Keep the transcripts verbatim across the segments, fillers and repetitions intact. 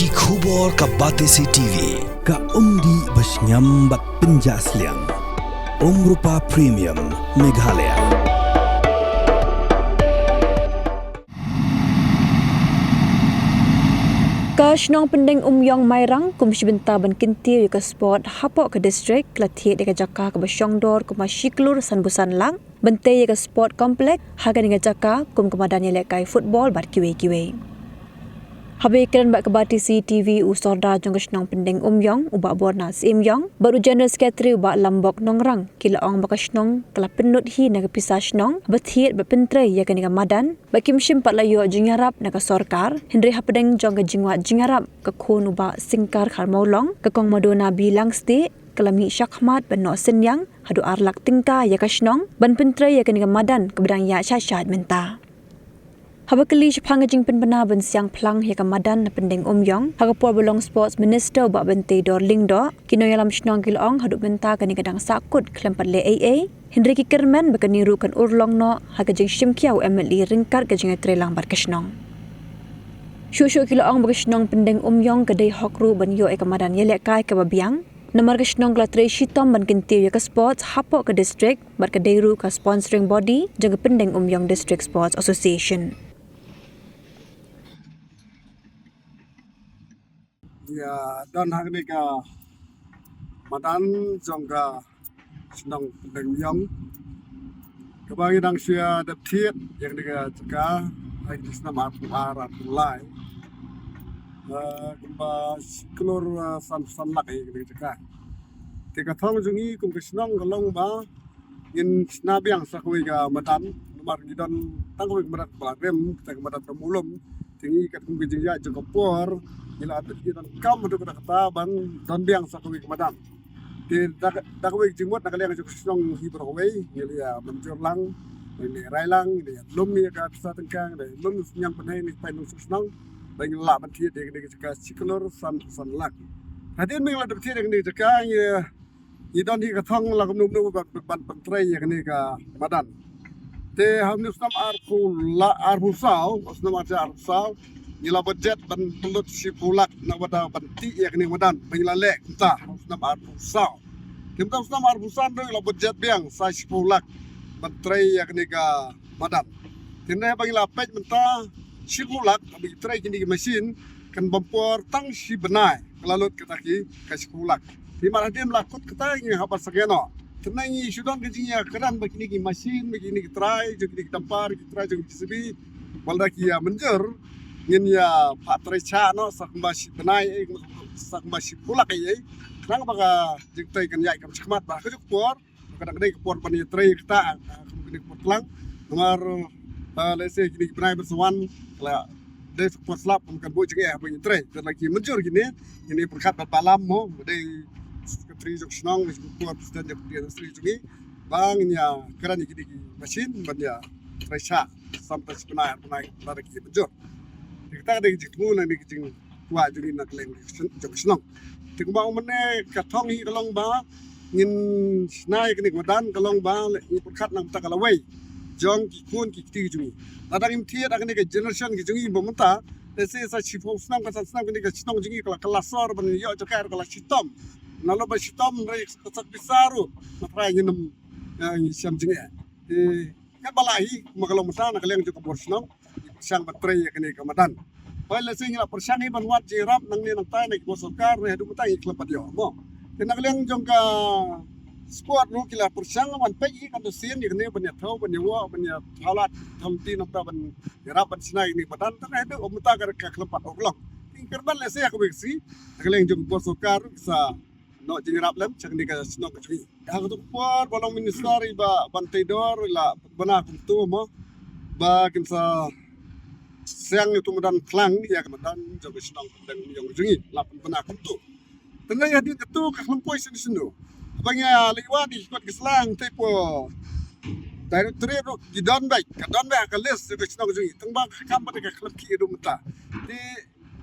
Ki khubor ka Batesi T V, ka umdih ba shngiam bad pynjah sliang. Umrupa Premium, Meghalaya. Ka shnong Pyndengumiong Mairang kum shi bynta ban kyntiew ïa ka sport hapoh ka district, ka la thied ïa ka jaka kaba shongdor kumba shi klur sanphew san lak ban tei ïa ka sport complex ha kane ka jaka kum ka madan ïalehkai football bad kiwei kiwei. Haba ïakren bad ka Batesi T V u Sordar jong ka shnong Pyndengumiong u Bah Borna Syiemiong bad u General Secretary u Bah Lambok Nongrang ki la ong ba ka shnong ka la pynlut hi na ka pisa shnong ba thied ba pyntrei ïa kane ka madan, ba kim shym pat la ïoh jingïarap na ka sorkar, hynrei hapdeng jong ka jingwad jingïarap ka khun u Bah Singkar Kharmawlong, ka Kong Madona B Langstieh ka la mih shakhmat ban noh synñiang haduh ar lak tyngka ïa ka shnong ban pyntrei ïa kane ka madan kaba dang ïaid shait shait mynta. Haba kylli shaphang ka jingpynbna ban siang phlang ïa ka madan na Pyndengumiong ha ka por ba long Sports Minister u Bah Banteidor Lyngdoh, ki nongïalam shnong ki la ong haduh mynta kane ka dang sahkut khlem pat leh ei ei, hynrei ki kyrmen ba kane ruh kan urlong noh ha ka jingshimkhia u M L A ryngkat ka jingïatreilang bad ka shnong. Shuh shuh ki la ong ba ka shnong Pyndengumiong ka dei hok ruh ban ïoh ïa ka madan ïalehkai kaba biang, namar ka shnong ka la trei shitom ban kyntiew ïa ka sports hapoh ka district bad ka dei ruh ka sponsoring body jong ka Pyndengumiong District Sports Association. Ïa don hangne ka madan jong ka shnong Pyndengumiong kaba ngi dang shu ïa dep thied ïa kane ka jaka ha kine ki snem arphew ar arphew lai. Eh, kumba shi klur, eh, san, san lak ïa kane ka jaka. Te ka thong jong ngi kum ka shnong ka long ba ngin shna biang sa kawei ka madan, namar ngi don tang kawei ka madan ba la rem, kata ka madan Pyndengumiong. Te ngi katkum ka jingïaid jong ka por ngi la, ngi donkam haduh katta katta ban don biang sa kawei ka madan. Te da, da kawei ka jingmut na ka liang jong ka shnong hi baroh kawei, ngi la ïa mynjur lang, ngi la ïa rai lang, ngi la ïa lum ïa ka pisa tyngka, ngi la ïa lum synñiang pynhei na ki paid nongshong shnong ba ngin lah ban thied ïa kane ka jaka shi klur san, san lak. Hadien ba ngi la dep thied ïa kane ka jaka, ngi, ngi don hi ka thong la kumno kumno ban, ban, ban pyntrei ïa kane ka madan. Te ha une u snem arphew la, arphew saw, u snem arphew saw, ngi la budget ban pynlut shiphew lak na ka bynta ban tih ïa kane ka madan ba ngi la leh mynta ha u snem arphew saw. Te mynta u snem arphew san ruh ngi la budget biang sa shiphew lak ban trei ïa kane ka madan. Te hynrei ba ngi la peit mynta shiphew lak ba ngi trei kine ki machine kan bam por tang shi bnai ka la lut kata ki ka shiphew lak. Te mar hadien ba la kut kata ngi hap ban sangeh noh. Te hynrei ngi shu don ka jingïakren ba kine ki machine, ba kine ki trai jong kine ki dumper, ki trai jong ki J C B, ba lada ki ïa mynjur ngin ïa phah trei shah noh sa kumba shi bnai, eh, sa kumba shiphew lak ei ei. Khnang ba ka jingtrei kan ïaid kam shakhmat ba ha kajuh ka por ka dang dei ka por ban ïatrei kata, ah, kum kane ka por tlang. Namar, ah, lehse kine ki bnai ban sa wan ka la dei sa ka por slap, kum kan buh jingeh ban ïatrei. Te lada ki mynjur kine, kine pyrkhat bad Bah Lam mo, ba dei secretary jong shnong, lehse ka por president jong ka industry jong ngi. Ba ngin ïakren ïa kine ki machine ban ïatrei shah sa mynta shi bnai ar bnai lada ki mynjur. Te kata ka dei ka jingthmu lane ka jing kwah jong ngi na ka liang jong ka shnong. Te kumba u mynne ka thong hi ka long ba ngin shna ïa kane ka madan ka long ba ngi pyrkhat na ka bynta ka lawei jong ki khun ki kti jong ngi. Lada ngim thied ha kane ka generation ki jong ngi ba mynta, lehse sa shiphew snem ka san snem kane ka shnong jong ngi ka la, ka la sor ban ïoh jaka ka la shitom. Nalor ba shitom hynrei ka sak pisa ruh na phra ngin ym, eh, ngi shem jingeh. Te katba lah hi, kumba ka long mynta na ka liang jong ka bor shnong, ngi pyrshang ban trei ïa kane ka madan. Hooid, lehse ngi la pyrshang hi ban wad jingïarap nangne nangtai na ki bor sorkar, hynrei haduh mynta ngi khlem pat ïoh mo. Te na ka liang jong ka sport ruh ki la pyrshang ban peit hi katno sien ïa kane ban ïa thew, ban ïa wad, ban ïa thew lad, thew lynti nangta ban ïarap ban shna ïa kane ka madan, hynrei haduh mynta ka, ka khlem pat urlong. Te ngi kyrmen lehse ha kawei ka sngi na ka liang jong ka bor sorkar ruh ki sa noh jingïarap lem sha kane ka shnong ka jong ngi. Ha kato ka por ba long minister i Bah Banteidor i la pynbna kumto mo ba kin sa siang ïa uto u madan khlang ïa ka madan jong ka shnong Pyndengumiong jong ngi, la pynbna kumto. Te hynrei hadien kato ka khlem poi shano shano. Haba ngi ïa leit wad ïa ki kot ki sla te poi directorate ruh ki don beit, ka don beit ha ka list jong ka shnong jong ngi. Tang ba ka kam pat ka khlem khih haduh mynta. Te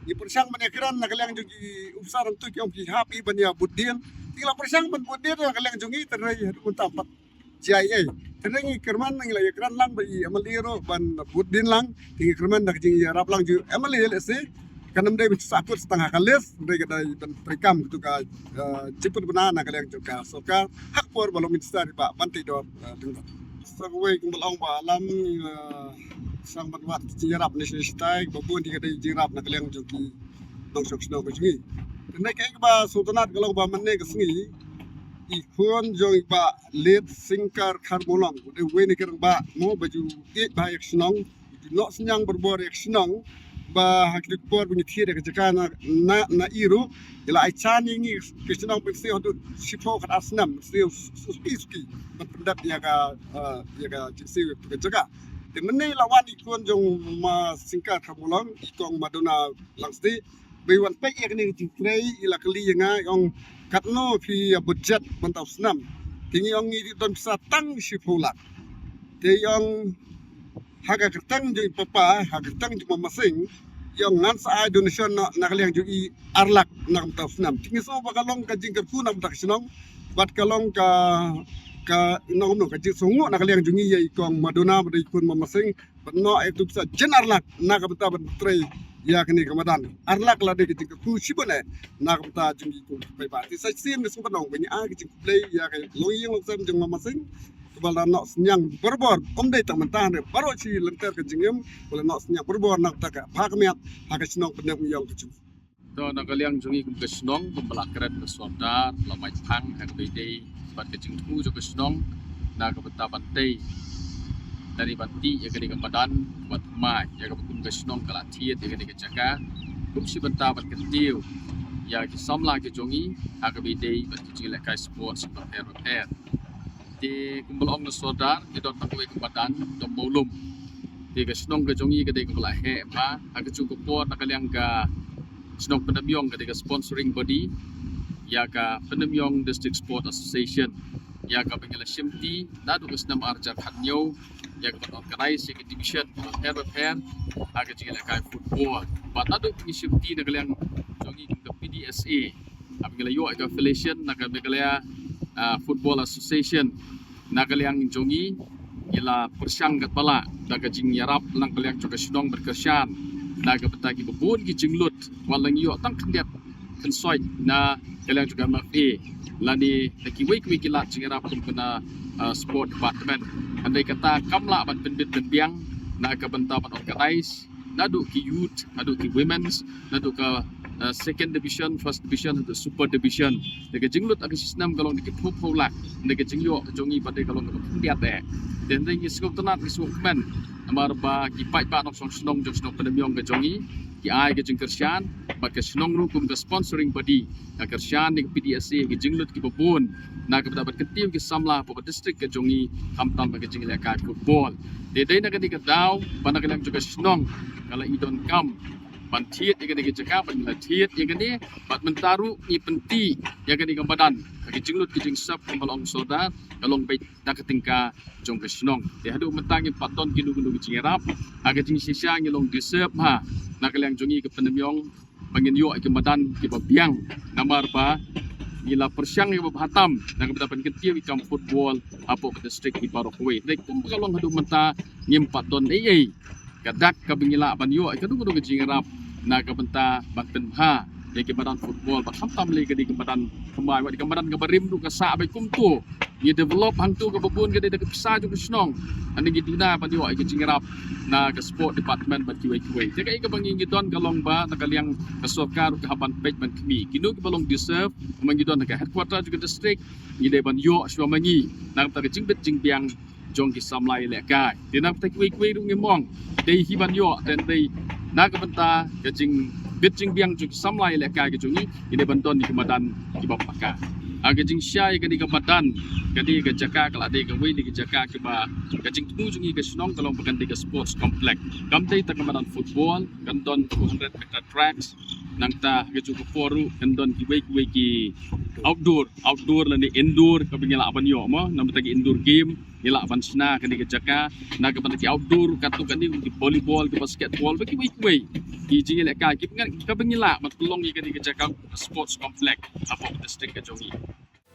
ngi pyrshang ban ïakren na ka liang jong ki upsar hangto, ki ong ki hap hi ban ïa bud dien. Te ngi la pyrshang ban bud dien na ka liang jong ngi, te hynrei haduh mynta ym pat jia ei ei. Te hynrei ngi kyrmen, ngi la ïakren lang bad i MLA ruh ban bud dien lang. Te ngi kyrmen da ka jingïarap lang jong i MLA lehse Kan ym dei ban sahkut tang ha ka list, hynrei ka dei ban treikam katu ka, eh, jingpynbna na ka liang jong ka sorkar ha ka por ba long minister i Bah Banteidor, eh, Lyngdoh. Sa kawei kumba la ong Bah Alam, eh, sa ban wad ka jingïarap ne shi shi tai, ba bun hi ka dei jingïarap na ka liang jong ki nongshong shnong ka jong ngi. Te hynrei kaei kaba sngewtynnat ka long ba mynne ka sngi i khun jong i Bah Late Singkar Kharmulong, u dei uwei na ki rangbah mo ba ju ïeit bha ïa ka shnong, u ju noh synñiang barabor ïa ka shnong, ba ha kito ki por ba ngi thied ïa ka jaka na, na, na i ruh, i la ai chance ïa ngi ka shnong ban siew haduh shiphew khatar snem, siew suki suki ban pyndep ïa ka, eh, ïa ka jingsiew ïa ka jaka. Te mynne i la wan i khun jong Ma Singkar Kharmulong, i kong Madonna Langstieh, ba i wan peit ïa kane ka jingtrei, i la kylli ïa nga, i ong katno phi ïa budget mynta u snem. Te ngi ong ngi don pisa tang shiphew lak. Te i ong ha ka kyrteng jong i papa, ha ka kyrteng jong Ma Masing, i ong ngan sa ai donation na, na ka liang jong i ar lak na ka bynta u snem. Te ngi sngew ba ka long ka jingkyrkhu na ka bynta ka shnong bad ka long ka, ka, na kumno, ka jingsngewnguh na ka liang jong ngi ïa i kong Madonna bad i khun Ma Masing, ban noh ïa katu ka pisa jin ar lak na ka bynta ban trei ïa kane ka madan. Ar lak la dei ka jingkyrkhu shibun eh na ka bynta jong ngi kum ki paidbah. Te sa shisien ngi sngewbha ban ong ba ngi ai ka jingkhublei ïa ka longïing longsem jong Ma Masing, kaba la noh synñiang barabor, ym dei tang mynta hynrei baroh shi lynter ka jingim, ba la noh synñiang barabor na ka bynta ka bha ka miat ha ka shnong Pyndengumiong ka jong ngi. To, na ka liang jong ngi kum ka shnong, kumba la kren ka sordar, la mait phang ha kaba ïadei bad ka jingthmu jong ka shnong na ka bynta ban tei lane ban tih ïa kane ka madan, ban thymmai ïa kaba kum ka shnong ka la thied ïa kane ka jaka kum shi bynta ban kyntiew ïa ki samla ki jong ngi ha kaba ïadei bad ki jingïalehkai sports bapher bapher. Te kumba la ong na sordar, ngi don tang kawei ka madan Dong Mawlum. Te ka shnong ka jong ngi ka dei kaba la heh bha, ha kajuh ka por na ka liang ka shnong Pyndengumiong ka dei ka sponsoring body ïa ka Pyndengumiong District Sport Association, ïa kaba ngi la shimti naduh ka snem ar hajar khathynñiew ïa ka ban organise ïa ka division bapher bapher ha ka jingïalehkai football. Bad naduh ba ngi shimti na ka liang jong ngi kum ka P D S A, haba ngi la ïoh ïa ka affiliation na ka Meghalaya, ah, Football Association, na ka liang jong ngi, ngi la pyrshang katba lah da ka jingïarap na ka liang jong ka shnong bad kyrshan na ka bynta kiba bun ki jinglut, wat la ngi ïoh tang khyndiat khynsoit na ka liang jong ka M F A lane na kiwei kiwei ki lad jingïarap kum ka na, ah, sport department. Hynrei kata kam lah ban pynbit pynbiang na ka bynta ban organise naduh ki youth, naduh ki women's, naduh ka, eh, second division, first division, naduh super division. Te ka jinglut ha ka shi snem ka long da ki phew phew lak, hynrei ka jingïoh ka jong ngi pat ka long kaba khyndiat eh. Te hynrei ngi sngewtynnat, ngi sngewkmen namar ba ki paidbah nongshong shnong jong shnong Pyndengumiong ka jong ngi ki ai ka jingkyrshan, bad ka shnong ruh kum ka sponsoring body ka kyrshan ïa ka P D S A ha ki jinglut kiba bun na ka bynta ban kyntiew ki samla hapoh ka district ka jong ngi, khamtam ha ka jingïalehkai football. Te dei na kane ka daw ba na ka liang jong ka shnong ka la i donkam ban thied ïa kane ka jaka, ban la thied ïa kane, bad mynta ruh ngi pyntih ïa kane ka madan ha ki jingleit ki jingsep, kumba la ong sordar, ka long beit da ka tyngka jong ka shnong. Te haduh mynta ngim pat don kino kino ki jingïarap. Ha ka jingshisha ngi long disep ha na ka liang jong ngi ka Pyndengumiong ba ngin ïoh ïa ki madan kiba biang, namar ba ngi la pyrshang ïa kiba bha tam na ka bynta ban kyntiew ïa ki kam football hapoh ka district hi baroh kawei. Hynrei kumba ka long haduh mynta ngim pat don ei ei ka dak kaba ngi lah ban ïoh ïa kano kano ka jingïarap na ka bynta ban pynbha ïa ki madan football, bad khamtam lei ka dei ka madan thymmai, wat ka madan kaba rim ruh ka sah beit kumto. Ngi develop hangto kaba bun ka dei da ka pisa jong ka shnong. Hynrei ngi duna ban ïoh ïa ka jingïarap na ka sport department bad kiwei kiwei. Te kaei kaba ngi, ngi don ka long ba na ka liang ka sorkar ka hap ban peit ban khmih kino kiba long deserve, ma ngi don ha ka headquarter jong ka district, ngi dei ban ïoh shuwa ma ngi na ka bynta ka jingbit jingbiang jong ki samla ïalehkai. Te na ka bynta kiwei kiwei ruh ngim ong dei hi ban ïoh, te dei na ka bynta ka jingbit jingbiang jong ki samla ïalehkai ka jong ngi, ngi dei ban don ïa ki madan kiba paka. Ha ka jingshai ïa kane ka madan, kane ka jaka ka la dei kawei na ki jaka kiba ka jingthmu jong ngi ka shnong ka long ba kan dei ka sports complex. Kam dei tang ka madan football, kan don two hundred meter tracks. Nangta ha kajuh ka por ruh kan don kiwei kiwei ki outdoor, outdoor lane indoor kaba ngi lah ban ïoh mo, na ka bynta ki indoor game ngi lah ban shna ha kane ka jaka, na ka bynta ki outdoor katto katne ki volleyball, ki basketball, bad kiwei kiwei ki jingïalehkai kiba ngi, kaba ngi lah ban pynlong ïa kane ka jaka sports complex hapoh ka district ka jong ngi.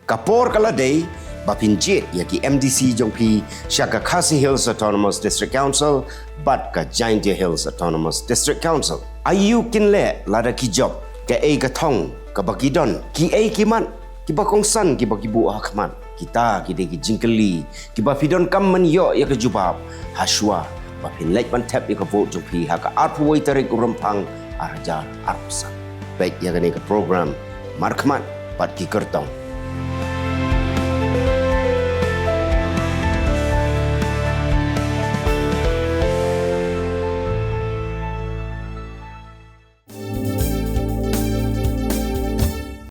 Ka por ka la dei ba phin jied ïa ki M D C jong phi sha ka Khasi Hills Autonomous District Council bad ka Jaintia Hills Autonomous District Council. Aïu kin leh lada ki jop, kaei ka thong kaba ki don, kiei ki mat kiba kongsan kiba ki buh ha khmat? Kita ki dei ki jingkylli kiba phi donkam ban ïoh ïa ka jubab ha shuwa ba phin leit ban thep ïa ka vote jong phi ha ka arphew wei tarik u Rymphang ar hajar arphew san. Peit ïa kane ka program Markhmat bad ki kyrtong.